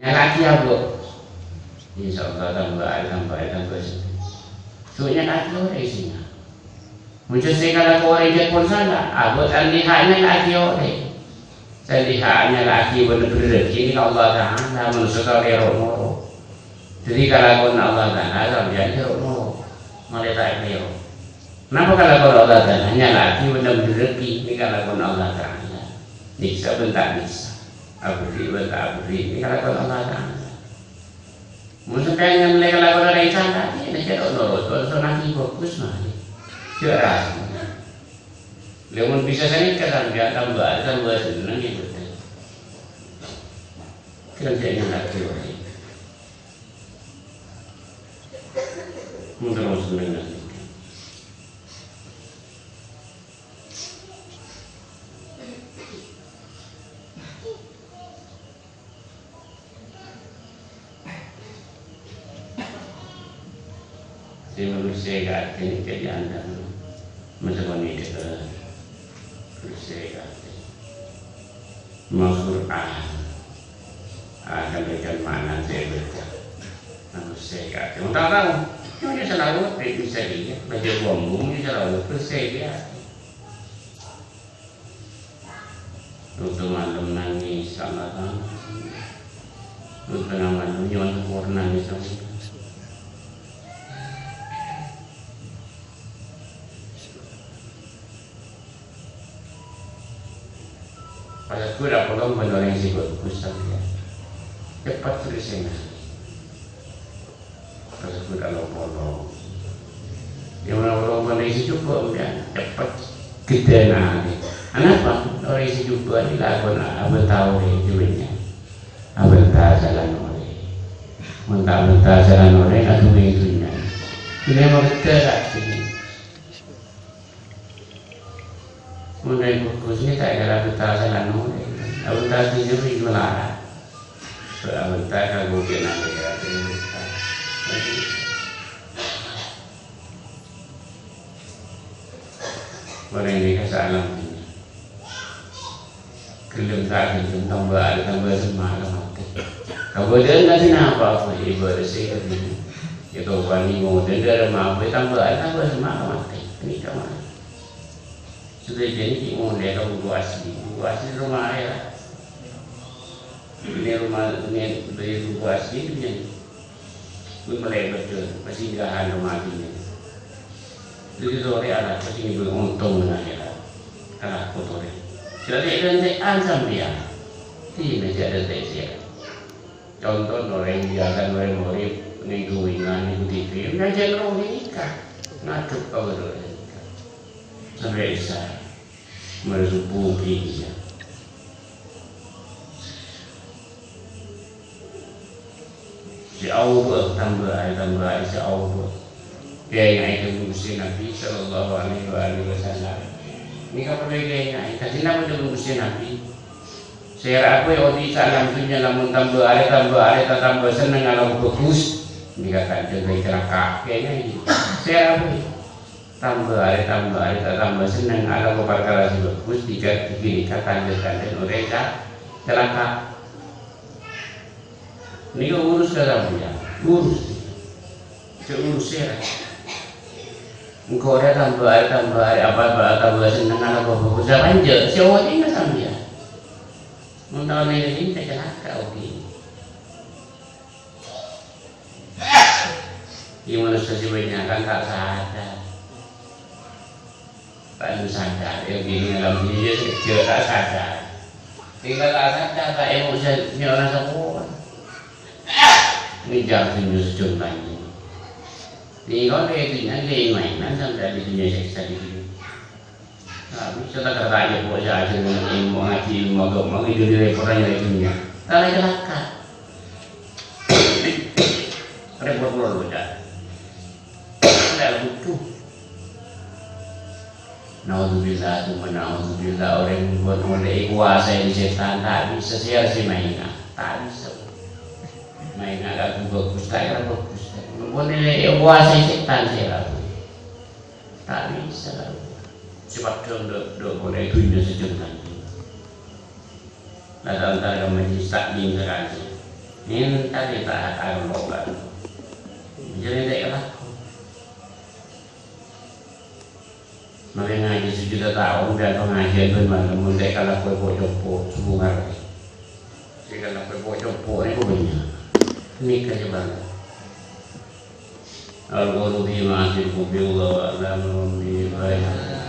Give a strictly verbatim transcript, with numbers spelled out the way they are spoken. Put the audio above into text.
Nyala'aghi abâ'. Insyaallah tambâ arè, tambâ arè, tambâ sè. Sè nyala'aghi orèng sènga'. Mon sè kalako orèng jhât pon sala, abâ' ta' liha' nyala'aghi orèng. Sè liha' nyala'aghi bân berrâghi nèka Allah Ta'ala, manossa ta' ro'-noro'. Dhâddhi kalakon Allah Ta'ala sampèyan jhâ' ro'-noro'. Malè ta' èpèro. Napa kalakon Allah Ta'ala? Nyala'aghi bân berrâghi nèka kalakon Allah Ta'ala. Nyiksa bân ta' nyiksa. Aberri' bân ta' aberri' nèka kalakon Allah Ta'ala. Mon sampèyan nyamlè kalakon orèng sala, iyâ, jhâ' ro'-noro', tor-, tor-, nangèng bhâghus, mah. Jhâ' rasa. Lha, mon bisa sanèka sampèyan tambâ, tambâ senneng, yâ, betul. Kèng jhâ' nyala'aghi orèng. Mon terro senneng. Sè manossa ka atè nèka jhâ' andhâng. Maca panèka, manossa ka atè. Maca Qur'an. Ah, kan bhâkal ma'na sè bâca. Manossa ka atè. Mon ta' tao, nyo'on salawat, bisa iyâ. Baca bumbung, salawat, manossa ka atè. Bâkto malem nangès, sama-sama. Bâkto tengah malem, nyo'on sapora nangès, sama-sama. Pas ghu' apolong bân orèng sè bhâghus sampèyan. Cepet terros sè nangès. Pas ghu' along-polong. Yâ, mon along-polong bân orèng sè jhubâ', sampèyan cepet ghâdhâna atè. Anapa? Orèng sè jhubâ' nèka lakona abânta orèng jârèya. Abânta jhâlân orèng. Mon ta' abânta jhâlân orèng, aduwè dhunnya. Dhunnya mabhâdhâ, Kak. Mon rèng bhâghus nèka ta' kèra abânta jhâlân orèng. Abânta dhunnya bhâi malarat. Abânta kaangghuy kènangan ya. Orèng nèka saalam dhunnya. Ghellem ta' ghellem, tambâ arè tambâ semma' la matè. Kabâdâ'ân ta' napa-napa, ibarat sè kabinè. Yâ, tobâni modâ dârâ mabâi tambâ arè tambâ semma' la matè. Nèka mah. Sadhâjâna ghi' molè ka bungku asli. Bungku asli roma akhèrat. Nè roma, nè bâi bungku asli, nè. Wi malè bâdâ, pasinggahan roma dhunnya. Dhâddhi torè alako sè ngèbâ ontong nang akhèrat. Alako torè. Jhâ' rè'-rèntè'an sampèyan. Dinah jhâ' rè'-rèntè'an. Conto, orèng biyasa, orèng urip, nèng ghâbây nèng T V, ngajhâk roh nèka. Ngadhep ka bâdâ nèka. Sampè' Isya. Mara subuh ghi' iyâ. Sè aobâ, tambâ arè, tambâ arè sè aobâ. Kaènga'è dhâbuna Ghustè Nabbhi sallallahu alaihi wa alihi wasallam. Nèka parlo èkaènga'è. Kadhi napa dhâbuna Ghustè Nabbhi? Sèra apoy odi' saalam dhunnya, lamon tambâ arè, tambâ arè, ta' tambâ senneng, alako bhâghus. Nèka kan jhâ' dhâddhi calaka'. Kaènga'è. Sèra apoy. Tambâ arè, tambâ arè, ta' tambâ senneng, alako parkara sè bhâghus, dhika-, dhika nèka tandhâ-tandhâna orèng ca-, calaka'. Nèka urus ka sampèyan, urus. Jhâ' urus sèra. Engko' rèya tambâ arè, tambâ arè, apa, apa, tambâ senneng, alako bhâghus, sapa enjâ', sè odhi'na sampèyan. Mon ta' onèng, ta' calaka', oke. Iyâ, manossa sè bânnya' kan ta' sadar. Ta' sadar, yâ, ghi' ngalem dhunnya sè jhâ' ta' sadar. Tinggal ta' sadar, ta' èmo sè, sè ora sapowa. Ngèjhâr dhunnya sè jhung lanjhâng. Tinggal è dhunnya, ghi' mainan sampè' è dhunnya sèksa dhunnya. Nah, bisa ta' kata aja, kok, ya, aja ngomong ilmu, ngaji ilmu agama, itu di repot aja itunya. Salah celaka. Repot mulu, bocah. Tidak butuh. Naudzubillah, cuma naudzubillah, orang buat oleh kuasa ini setan, tak bisa sih, harus mainan. Tak bisa. Mainan lagu bagus, tak kira bagus. Buat ini kuasa setan, sih, lagu. Ta' bisa, ta' bisa. Sè padhâ dâ', dâ' polè dhunnya sè jhung lanjhâng. La ta' entar ka majlis taklim ka Kanjeng. Mènta ditaat Allah, Pak. Jadi, ndak laku. Makè ngajhi sajuta taon, bân pangajhiân bân malem, mon ta' èkalakoè po'-compo', sobung arè. Sè èkalakoè po'-compo' nèko bânnya'. Nèka jâ bânnya'. Al-ghurur fi ma'asil hubbi, wallahu a'lam, rabbi baik.